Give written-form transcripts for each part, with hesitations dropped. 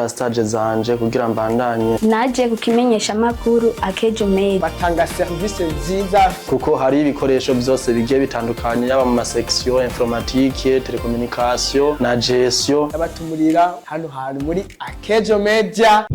Gukora stage zanje kugira mbandanye. Naje kukimenyesha amakuru Akejo Media. Batanga serivisi nziza. Kuko hari ibikoresho byose bigiye bitandukanye, yaba mu ma section informatique, télécommunication na gestion. Abatumurira hano hantu muri Akejo Media.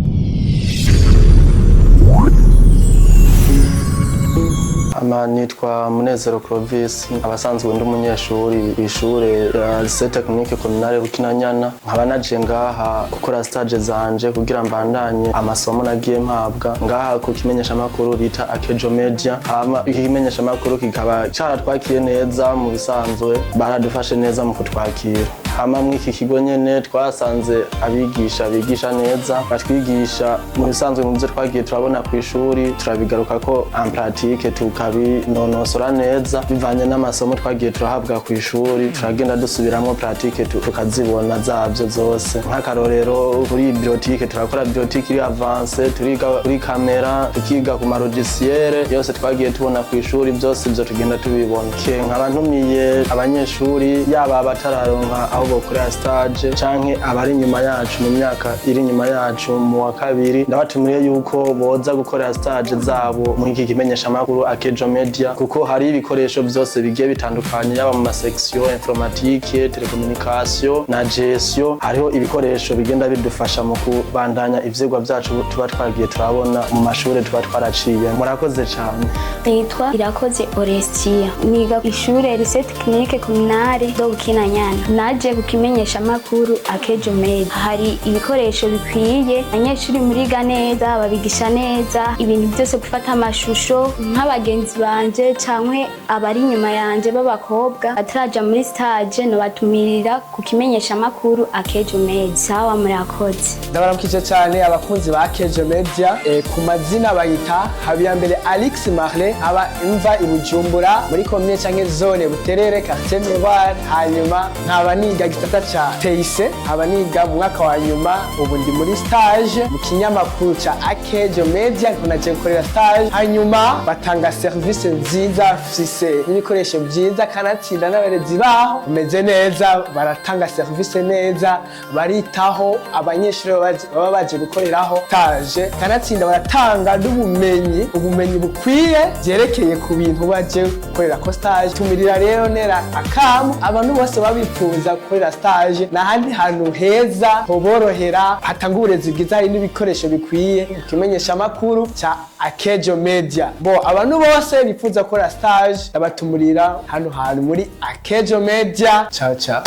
Ama nitwa Munezero Clovis, abasanzwe ndi umunyeshuri kw'ishure ya Lycée Technique Communale Bukinanyana, nkaba naje ngaha gukora stage zanje kugira mbandanye amasomo nagiye mpabwa ngaha ku kimenyesha makuru bita Akejo Media. Hama iki kimenyesha makuru kikaba caratwakiye neza, mu bisanzwe baradufashe neza mu kutwakira. Hama mw'iki kigo nyene twasanze abigisha bigisha neza, batwigisha mu bisanzwe mu byo twagiye turabona ku ishuri, turabigaruka ko en pratique, tukabinonosora neza bivanye n'amasomo twagiye turahabwa ku ishuri. Turagenda dusubiramwo pratique, tukazibona zavyo zose. Nk'akarorero, kuri bureautique turakora bureautique iri avancée, turiga kuri kamera, tukiga ku ma logiciel yose twagiye tubona ku ishuri. Byose ivyo tugenda tubibona. Ke nkaba ntumiye abanyeshuri, yaba abatararonka aho bokorera stage canke abari inyuma yacu, mu myaka iri inyuma yacu mu wa kabiri, ndabatumiye yuko boza gukorera stage zabo muri iki kimenyeshamakuru Akejo Media, kuko hari ibikoresho byose bigiye bitandukanye, yaba mu ma section informatique, télécommunication na gestion. Hariho ibikoresho bigenda bidufasha mu kubandanya ivyigwa vyacu tuba twagiye turabona mu mashure tuba twaraciye. Murakoze cane. Nitwa Irakoze Orestia, niga ishure Lycée Technique Communale de Bukinanyana. Naje kukimenyesha amakuru Akejo Media. Hari ibikoresho bikwiye, abanyeshuri muriga neza, babigisha neza ibintu byose, gufata amashusho. Nk'abagenzi banje canke abari inyuma yanje b'abakobwa bataraja muri stage, nobatumirira ku kimenyesha amakuru Akejo Media. Sawa, murakoze. Ndabaramukije cyane abakunzi ba Kejo Media. Ku mazina bayita Habiyambere Alix Marley, aba imva i Bujumbura muri commune canke zone Buterere, quartier Miroir. Hanyuma nkaba niga gisata ca TIC, nkaba niga mu mwaka wa nyuma. Ubu ndi muri stage mu kinyamakuru ca Akejo Media, niko naje gukorera stage. Hanyuma batanga service nziza, fise n'ibikoresho byiza, kanatsinda n'abarezi baho bameze neza, baratanga service neza, baritaho abanyeshuri baba baje gukoreraho stage, kanatsinda baratanga n'ubumenyi, ubumenyi bukwiye byerekeye ku bintu baje gukorera ko stage. Tumirira rero, nera akamu abantu bose babifuza gukorera stage n'ahandi hantu heza hoborohera, hatanga uburezi bwiza, hari n'ibikoresho bikwiye, ikimenyesha amakuru ca Akejo Media. Bo abantu bose bifuza gukora stage, ndabatumurira hano hantu muri Akejo Media. Ciao ciao.